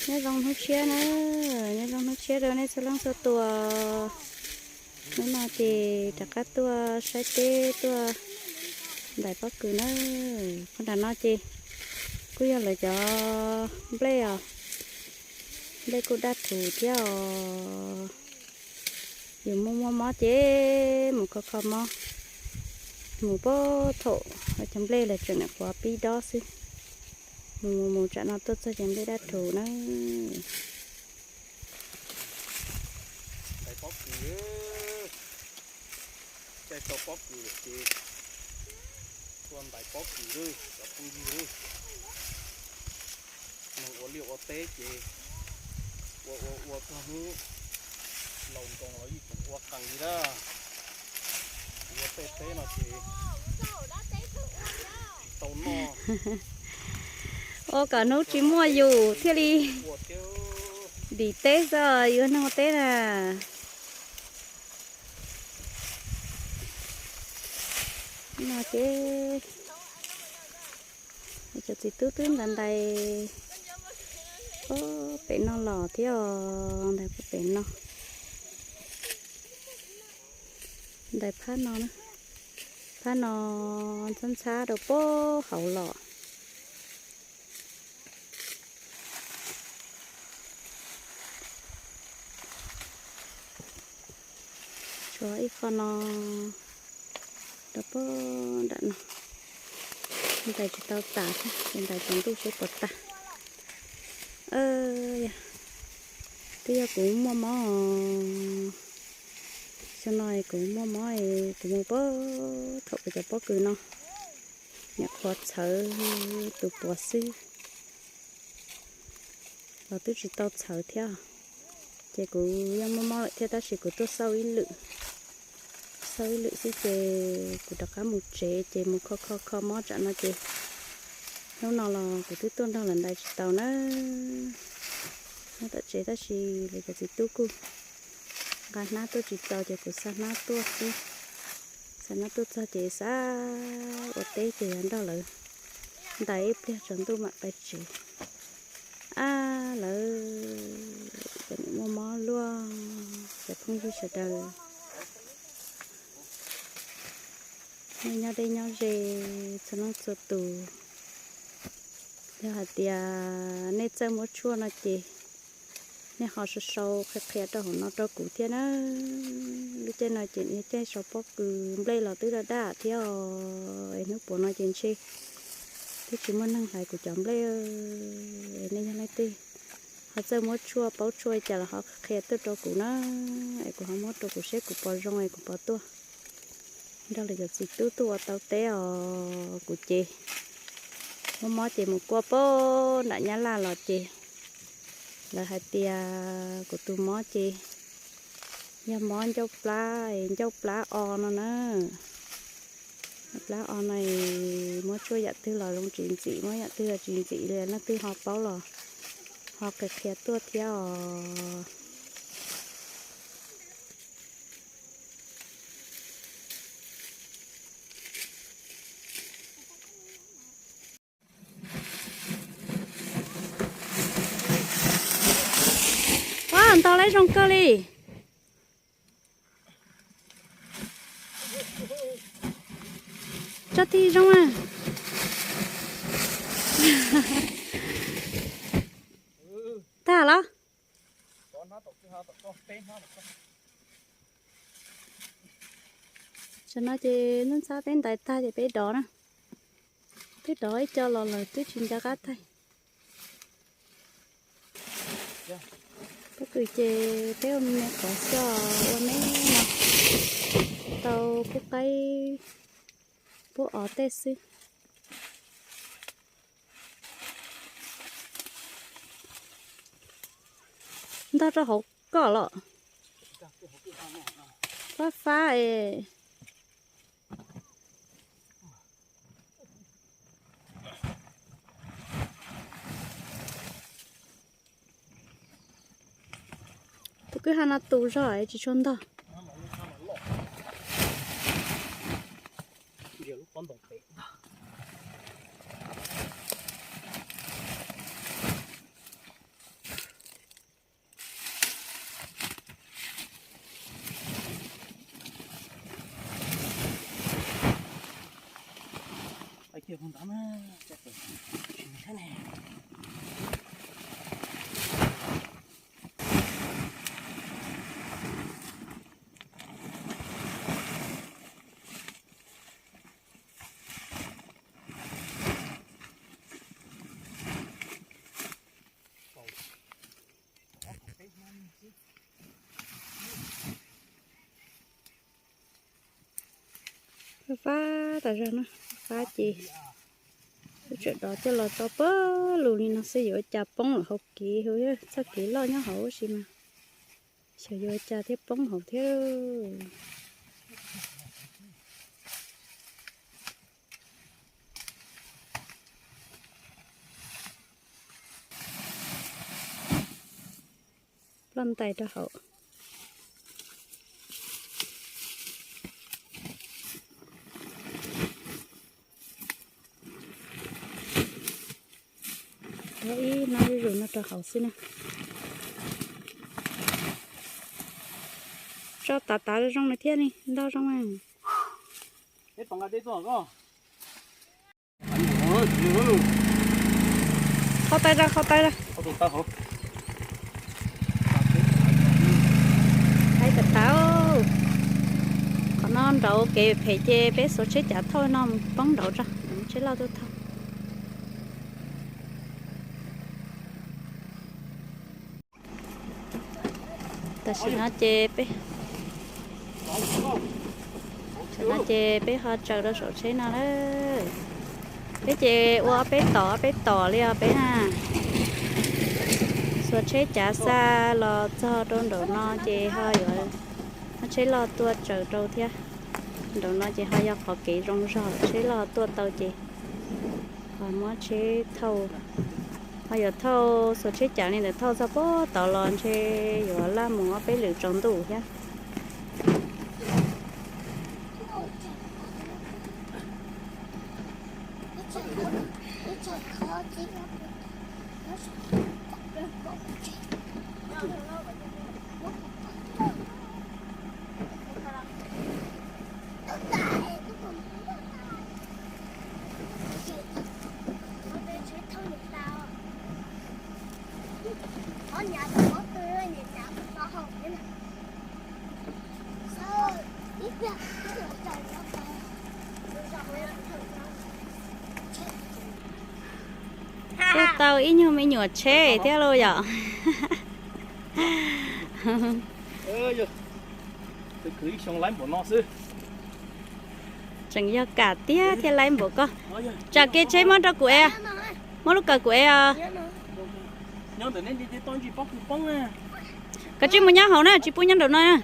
Nyob zoo hnub tshiab na, nyob zoo hnub tshiab rau nej txhua leej txhua tus. Hnub no ces rov qab tuaj saib teb tuaj ntais pob kws na. Qhov nram no ces kuj yog lawv cov nplej os, nplej kuj daj rhuv thiab os. Yus muaj muaj mob ces mus kho kho mob, mus puag thaum cov nplej lawv tseem nyuam qhuav pib dob xwb. Mus mus mus tsam no tuaj txog ces nplej daj rhuv na. Ntais pob kws, caij tau pob kws lawm ces tuaj ntais pob kws lawm cov phooj ywg. Neeg ua liaj ua teb ces ua ua ua txog hnub laus nkoos los yeej tseem ua qees li lawm. Ua tej teb no ces tsis tau noj. Ua kom hnub tsis muaj yus thiaj li dim teb xwb, yus neeg ua teb na. No ces cov txiv tub twb ntais ntais puag pem no los thiab os, ntais puag pem no. Ntais phab no, phab no ntxhab ntxhab rau puag hauv los. Tshuav ib qho no rau puag nram no, ntais tsis tau tas thiab, ces ntais tsaus ntuj seb puas tag. Yog, twb yog kuv muaj mob, xyoo no kuv muaj mob, kuv mus puag thaum kuv cov pob kws no nyuam qhuav txhawv tus puav xwb los twb tsis tau txhawv thiab. Ces kuv yeej muaj mob lawm thiab tab sis kuv tuaj xauj ib lwm, xauj ib lwm xwb ces kuv rov qab mus tsev ces mus kho kho kho mob tsam no ces hnub no los kuv twb tuaj nrog lawv ntais tsis tau na. Nyob tom tsev tab sis lawv cov txiv tub kuj nqa hnab tuaj tsis txaus ces kuv xa hnab tuaj xwb. Xa hnab tuaj txog ces xav ua teb ces yuav nrog lawv ntais ib pliag tsaus ntuj mam pais tsev. Ab, lawv cov niam muaj mob luaj, cov phooj ywg sawv daws, nej nyob deb nyob ze txhua leej txhua tus, yog hais tias nej txawj muab tshuaj no ces nej ho sau sau qhia qhia rau hauv no rau kuv thiab na. Lub caij no ces yog caij sau pob kws nplej los twb daj daj thiab os, es hnub puav no ces ntshe twb tsis muaj neeg hlais kuv cov nplej. Nej yog leej twg ho txawj muab tshuaj paub tshuaj li cas los ho qhia tuaj rau kuv na, es kuv ho muab rau kuv seb kuv puas zoo es kuv puas tuaj nrog lawv cov txiv tub tuaj ua tau teb os. Kuv ces muaj mob ces mus kuaj puag nram Nyab Laj los ces lawv hais tias kuv tus mob ces yog mob ncauj plab, ncauj plab o no na. Ncauj plab o no es muab tshuaj yam twg los zoo tsis ntxim, muab yam twg los tsis ntxim li, leej twg ho paub los ho qhia qhia tuaj thiab os. Ab, ntau lawm, zoo kawg li. Tso tig zoo a. Tag los? Tam no ces ntxhab peb ntais tag ces peb dov na. Peb dov ib co los lawm twb tsis nco qab thaij. Pob kws ces peb ua me me qhov xwb, ua me no tau pub qaib pub os tej xwb. Ntog rau hauv koj los. Fab fab es. Tus kwj ha no tus zog es tsis tshua ntog. Fab tas zog na, fab ces tseem dov coj los tso pawg lug li no xwb yuav ua cas poob lawm hauv kev, txoj kev loj nyob hauv si mas xyov yuav ua cas thiaj poob hauv thiab. Ploj ntais rau hauv. Ib no zuj zus no rau hauv xwb na. Tso tav tav zoo no thiab ne, ntau zoo. Qhau taw ra, qhau taw ra. Qhau taw. Qhov no nraud kev phem ces peb xuas tsheb cav thauj no mus poob nraud tso, tsheb loj tuaj thauj. Tam sim no ces peb, tam sim no ces peb ho tsaws rau saum tsheb no lawm. Peb ces ua ob peb tom ob peb tom li os peb na. Xuas tsheb cav xa los txog rau nraum no ces ho yuav muab tsheb loj tuaj tsaws rau thiab. Nraum no ces ho yog qhov kev zoo zog, tsheb loj tuaj tau ces ho muab tsheb thauj, ho yuav thauj xuas tsheb cav li ntawd thauj txog puag tod los ntshe yuav laj mus ob peb lwm tsaus ntuj thiab. Tuaj tau ib nyuag me nyuam tsheb thiab lauj yom. Tseem yog kam tiag thiaj laib npaum koj. Tsam kiag tsheb muab rau kuv ev, muab lub kawm kuv ev os. Koj tsis mus nyob hauv na, tsis pub nyob nraum no na.